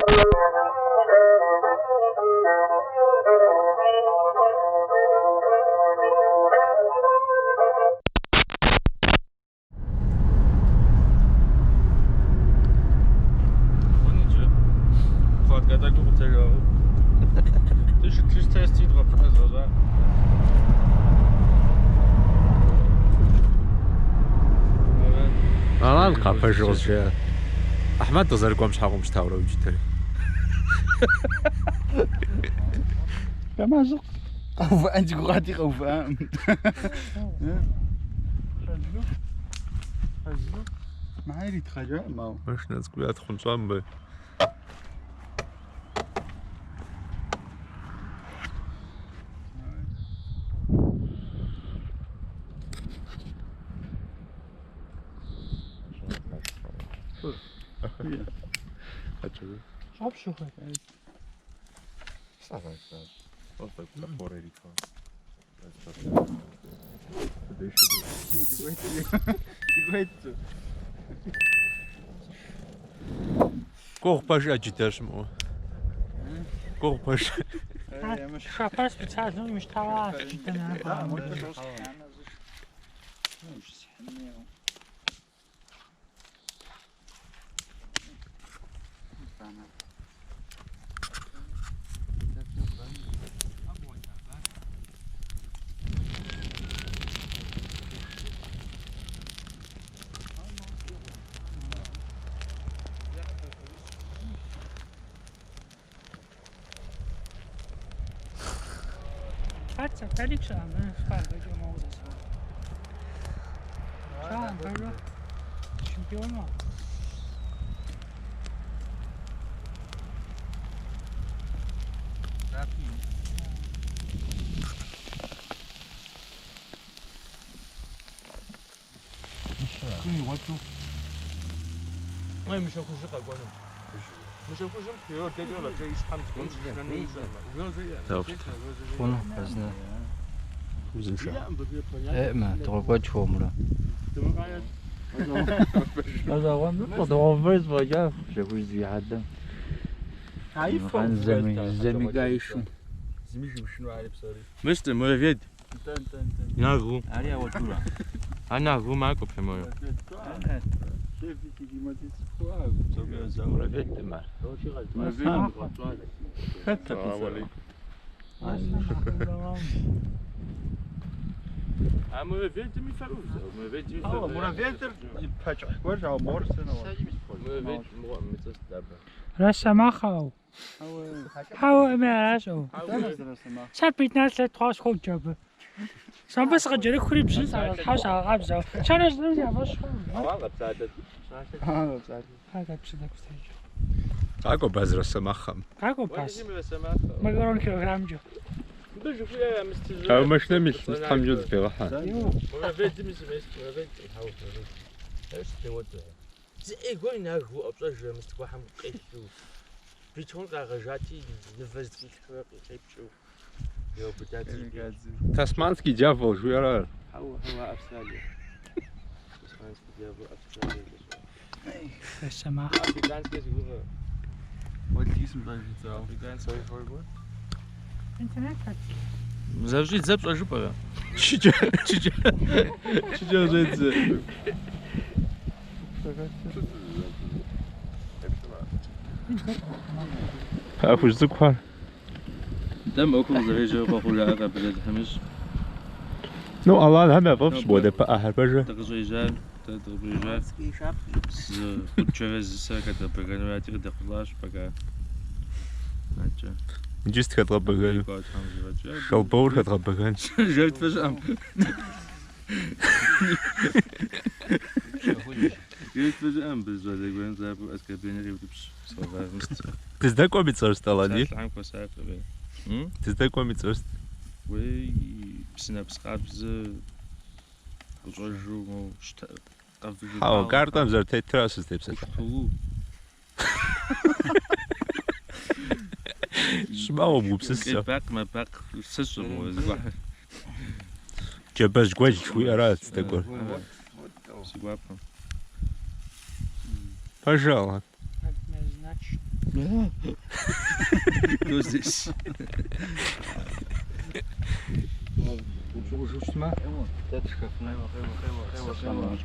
Хъун иджы. Кладка тӏэкӏу къутэжауэ. Тыщ тести дгъэпщӏыхьэ згъэщӏа. Алан къапэжу къызжеӏэ. Ахьмэд къызэрыкӏуэм щхьэ къыумыщтаурэ укӏытэри. Камазыр къэувыӏэн си гугъати къэувыӏакъым. Мыхьэр итхъэжакъым, ауэ. Машинэ цӏыкӏу ятхъунщӏам мыбы. Гугъу пэж ӏэджи дэ щымыӏэу. Гугъу пэж. Шофер специально умыщтауэ Хэт Феликс абы фарбэкӏэ моуэ зэсэу. Щӏалэм пэжу чемпиону. Хъуну, хъарзынэ. Узыншэ. Эӏмэ, дыкъокӏуэкӏ хуэмурэ. Мыстэ, муравед. Нагу. А нагу макӏуэ прямой. А мураведми фэӏув. Мураведми фэӏув. Мураведыр и пэкӏыхь гуэрщ, ауэ мор сэ нэгъуэщӏ. Муравед мыгъуэ мыцӏэ сыдабэ. Росомахау. Хьэуэ, ӏэми аращ. Сэ 15 лет хъуауэ сыхуоджэ абы. Сэ абы сыкъыкӏэрыхури бжьын сӏэщӏэлъхьауэ сагъэкъабзэу. Сэ нэщӏыным си фӏэщ хъуркъым. Къакӏуэ баз Росомахам. Къакӏуэ баз. Макарон килограммкӏэ. Мыбы жыхуиӏэ мыстыжьыр. Ауэ машинэм илъ мыстхьэмкӏэ зыпегъэхьэ. Мураведым и семейств, муравед. Хьэуэ, муравед. Эш теуэт. Зы ӏей гуэр нагу ӏуэпщӏэж мыстгуэхьэм къелъу. Бетон къагъэжати, нывэ зытрилъхьурэ къепкӏыу. Яубыдати. Тасманский дьявол жиӏэрэ. Хьэуэ, хьэуэ, Австралия. Тасманский дьявол, Австралия. Росомаха. Африканскэ си гугъэ. Африканскэ. Интернет хэт? Зэрыщӏидзэ пщӏэжыпӏэрэ? Чыкӏэ, чыкӏэ, чыкӏэ щӏедзэ. Пыӏэ хужь цӏыкӏухэр. Дэ мы ӏуэхум къызэрежьэу къэхъужаӏэ къабылэлхэм ищӏ. Ну, аланхэм яфӏэфӏщ мыуэдэ пыӏэхэр, пэжэ? Дыкъыщӏежьар, дэ дыкъыщӏежьар зы гъуджэрэ зы сэ хэдгъэбэгэнурати къыдэхъулӏащ пока. Аткӏэ. Иджы сыт хэдгъэбэгэну? Кӏуа Тхьэм зигъэкӏэ. Шалбоур хэдгъэбэгэнщ. Жертвэ щыӏэм. Жертвэ щыӏэм, бы щӏалэ гуэрым запэу оскорбление къиутӏыпщ. Словар мыст. Дыздэкӏуэм и цӏэр сыт, Алани? Псалъэхэм хуэсакъ абы. Дыздэкӏуэм и цӏэр сыт? Уей, псынэпс къабзэ къыщӏэжу моуэ щтэ къэвыжу. Хьэуэ, картэм зэрытетра сызытепсэлъыхьыр. Пу. Щымыӏэу умыгупсысэ. Бакъ мэбакъ сыщӏым уэ зыгуэр. Джэбэжь гуэл жыхуиӏэра дыздэкӏуэр. Си гуапэ. Пэжэ, Алан? Однозначно. Кто здесь?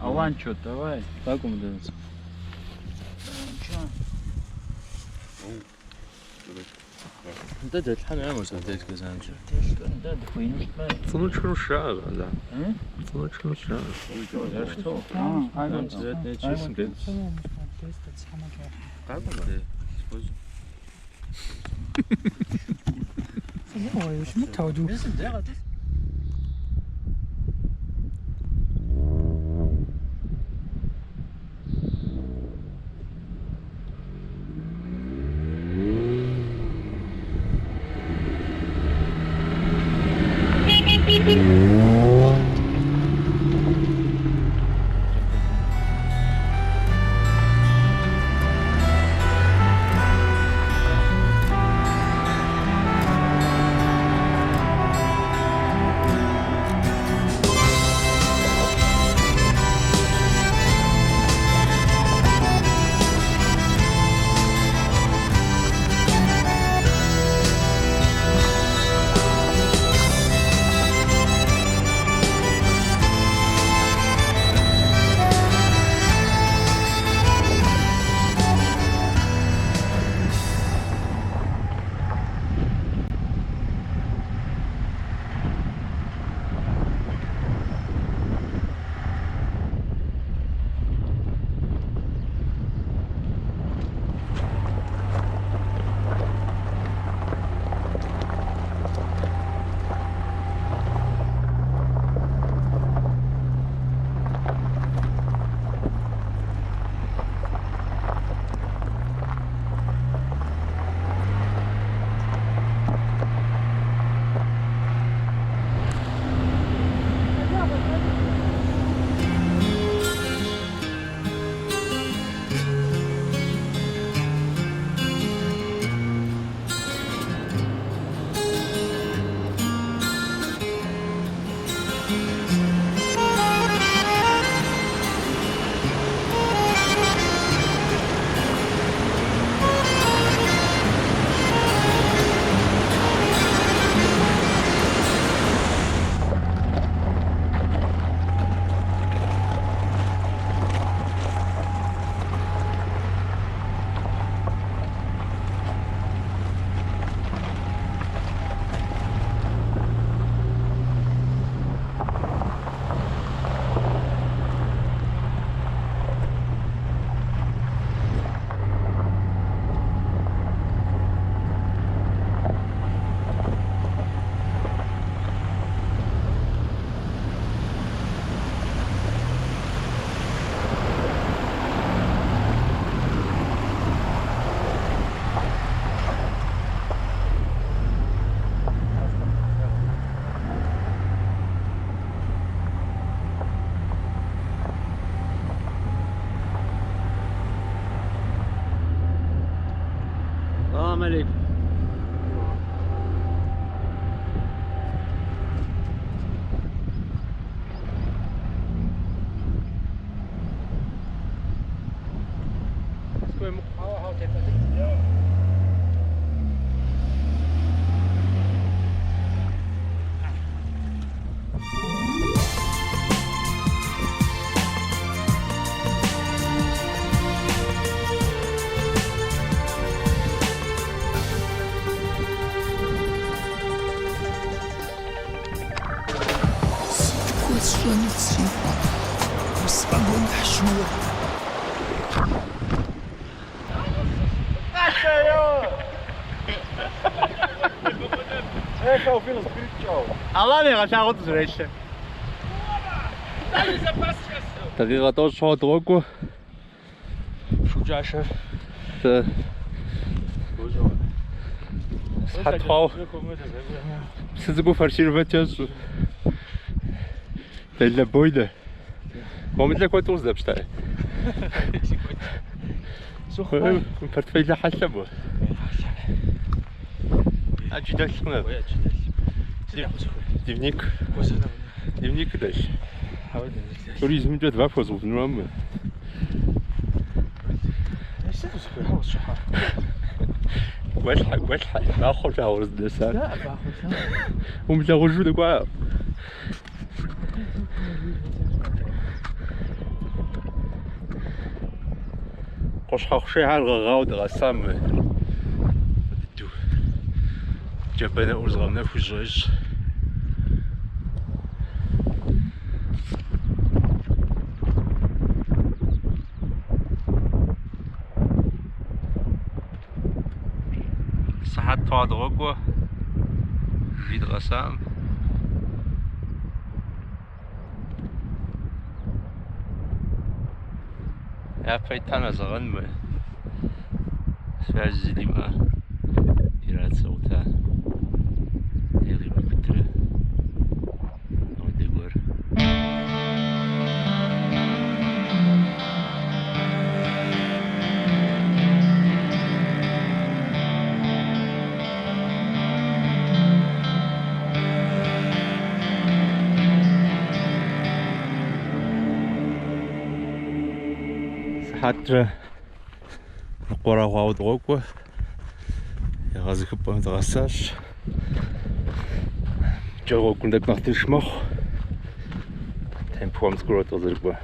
Алан, чё, давай. Нтӏэ дэлъхьэм ямэ санделька занщӏэу. Цӏыну тшхыну щыжаӏэ, Алан. Цӏыну тшхыну щыжаӏэ. Салам алейкум. Сщӏэнут си къуэ, усфӏэгуэныхьщ уэ. Алан егъэлъагъуэ дызэрелъыр. Дакъикъэ тӏощӏ щхьэуэ дыкъокӏуэ. Шукӏашэр. Дэ сыхьэт хъуауэ псы цӏыкӏуу форсировать ещӏ. Дальнобойно. Гъуэмылэ куэду къыздэпщта? Портфелыр хьэлъэ мо. Ӏэджи дэлъкъым абы. Дневник. Дневник дэлъ. Туризмымкӏэ два пхуэзгъэувынуамэ. Гуэлъхьэ, гуэлъхьэ, Бахъуэм лъагъуэр зыдэсар. Умылъагъужу дыкӏуа. Къущхьэхъу шейхэр гъэгъауэ дыкъэсам мы дыду. Джабэ нэӏур зыгъэнэхуу щӏэщ. Сыхьэт хъуа дыкъокӏуэ, жи дыкъэсам. Япэ итам нэзэгъэн мы связь зыдимыӏэ ди рацэ къута къимыубыдрэ апхуэдэ гуэр. Сыхьэтрэ ныкъуэрэ хъуауэ дыкъокӏуэ. Егъэзыхыпӏэм дыкъэсащ. Кӏэ гъуэгум тӏэкӏу нэхъ тынш мэхъу. Темп хуэм цӏыкӏурэ дыкъызэрыкӏуэ.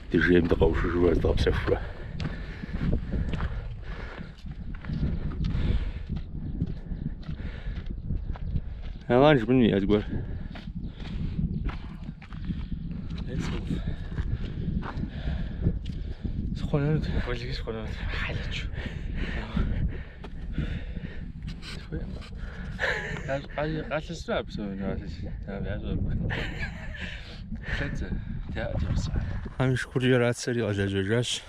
Ди жейм дыкъэушыжурэ зыдгъэпсэхурэ. Алан жыпӏэн уиӏэ зыгуэр? Схъуэнэнут, уэлэхьи схъуэнэнут, хьэлэчу. Схуейкъым. Къалъысра псоми, ящӏэркъым. Тхьэм и шыкуркӏэ рацэри къэлэжьэжащ.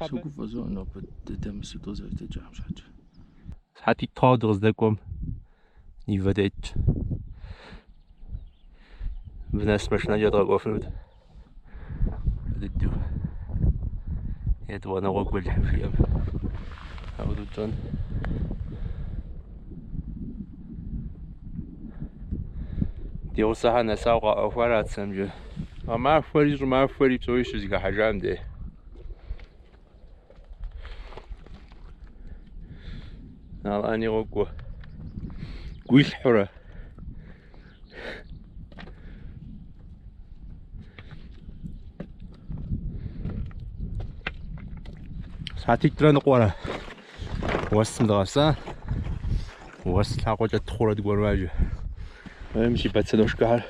Согуфӏэ зо нобэ дыдэмысу дыкъызэрыдэкӏам щхьэкӏэ. Сыхьэтитӏ хъуауэ дыкъыздэкӏуэм Нивэ тетщ. Мыбы нэс машинэкӏэ дгъэкӏуэфынут. Дыду. Етӏуанэ гъуэгу Алыхьым жиӏэм. Апхуэдэу тщӏэн. Ди гъусэхэр нэсауэ къаӏуэхуа рацэмкӏэ. Гъэмахуэри щӏымахуэри псори щызэхыхьэжам де. Алани къокӏуэ. Гуилъхьурэ. Сыхьэтитӏрэ ныкъуэрэ. Уэсым дыкъэса. Уэс лъакъуэкӏэ тхъурэ дыкӏуэну ажэ. Мис си босоножкэхэр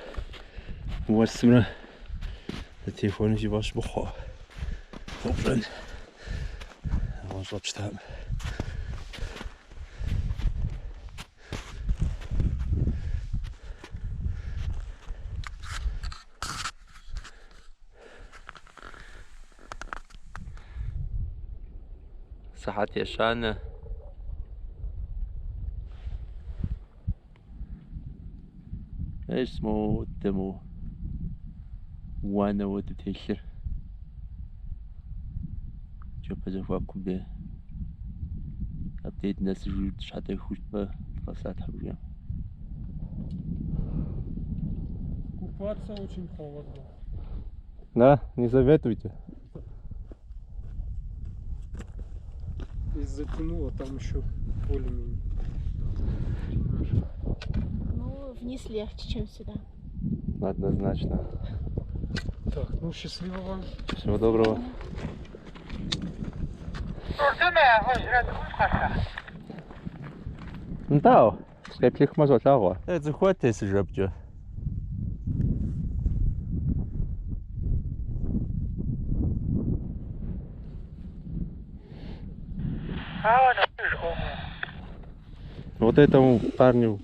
уэсымрэ зэтехуэну си фӏэщ мыхъу. Зэупщӏэн. Нэгъуэщӏ щӏэпщтам. Сыхьэт ещанэ. Эс модэ мо уанэ уэду телъыр. Джабэ зэхуакум де. Абдей дынэсыжу дыщхьэдэхыу щытмэ, дыкъэса Тхьэм жиӏэм. Купаться очень холодно. Да, не советуйте. И затянуло там еще более-менее. Ну, вниз легче, чем сюда. Однозначно. Так, ну счастливо вам. Всего доброго. Нтӏэ, сыкъеплъыхмэ солъагъу. Цӏыхуэт тесыжэпкӏэ. Вот этому парню,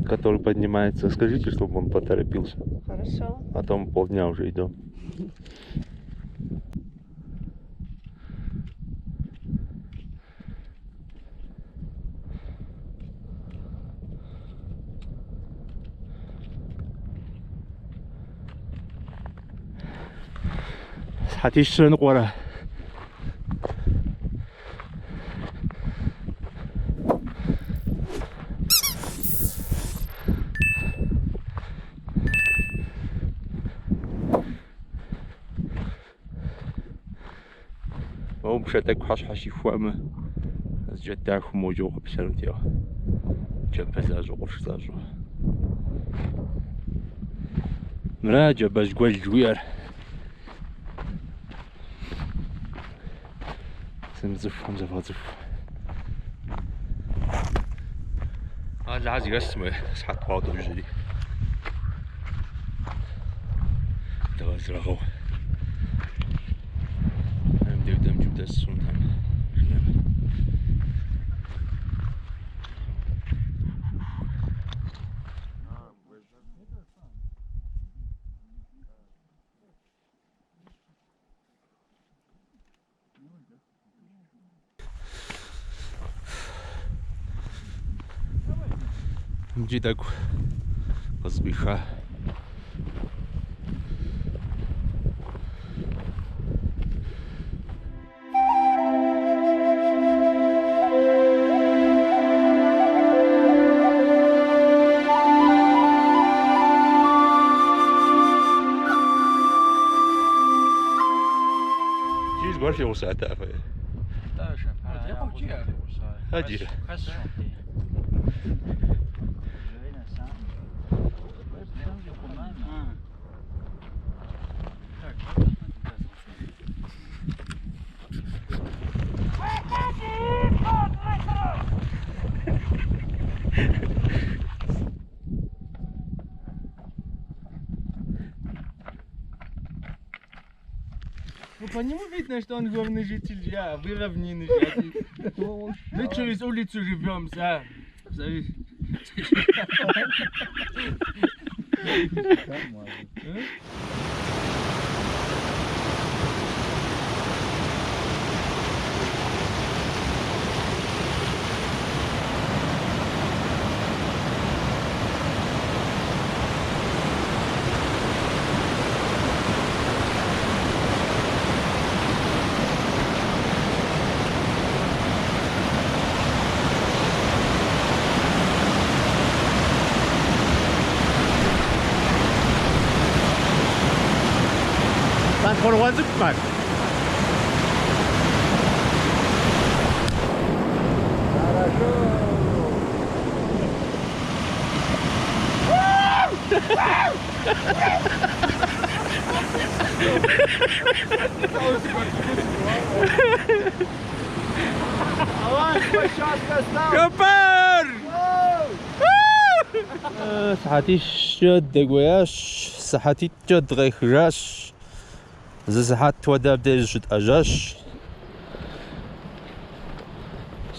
который поднимается, скажите, чтобы он поторопился. Хорошо. А то мы полдня уже идем. Сыхьэтищрэ ныкъуэрэ. Пшэ тӏэкӏухэр щхьэщихуамэ, зыкӏэ дахэу мокӏэ укъэплъэнут, еуэ. Джабэ защӏэу, къурш защӏэу. Мыра Джабэжь гуэл жыхуиӏэр. Зымыцӏыхухэм зэвгъэцӏыху. Алыхьэ зыхэс мы сыхьэт хъуауэ дожьэри. Дыгъэзрэгъэу. Мыбдеж дэмыкӏыу дэс хъунтэм, жиӏэм. Мыкӏи тӏэкӏу къызыкъуиха. Иджыри зыгуэр фи гъусатэӏэ фэ? Хэт? Ну, по нему видно, что он горный житель, я, вы равнины жители. Мы через улицу живем, да. Завис. Тӏалъхъуэрыгъуэ цӏыкӏу къэт. Сыхьэтищкӏэ дэкӏуеящ, сыхьэтитӏкӏэ дыкъехыжащ, зы сыхьэт хуэдэ абдеж зыщытӏэжьащ.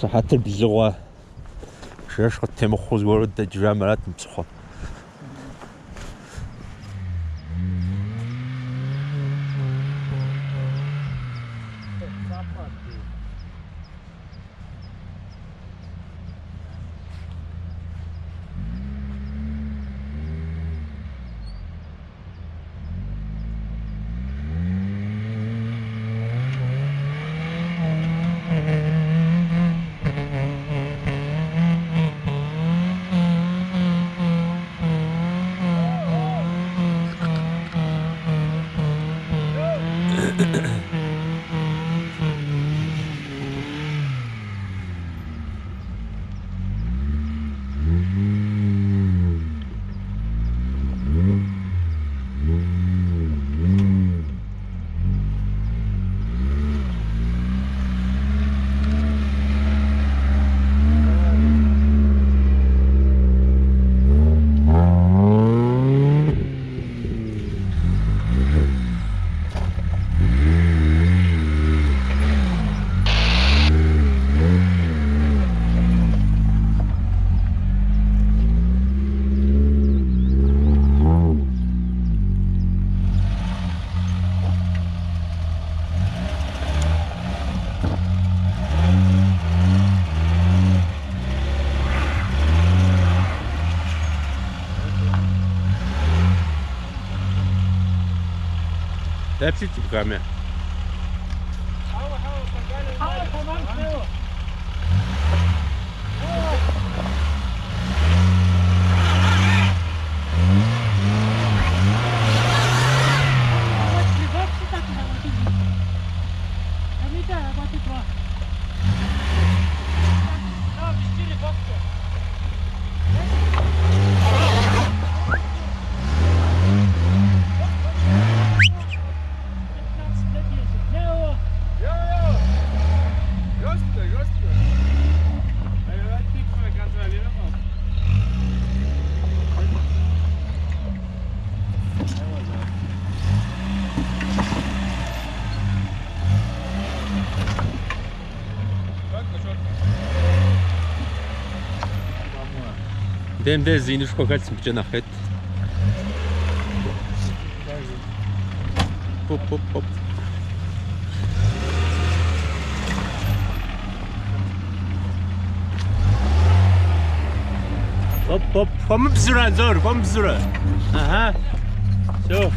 Сыхьэтыр блы хъуа. Жэщ къыттемыхъуэу зыгуэру дыдэкӏыжам арат мы псыхъуэм. Дэплъыт ибгами. Мыдей мыдей зы инышхуэ хэлъщ, мыбыкӏэ нэхъ ет. Хоп, хоп, хоп. Хоп, хоп, хуэмыбзурэ, Анзор, хуэмыбзурэ. Ага. Все.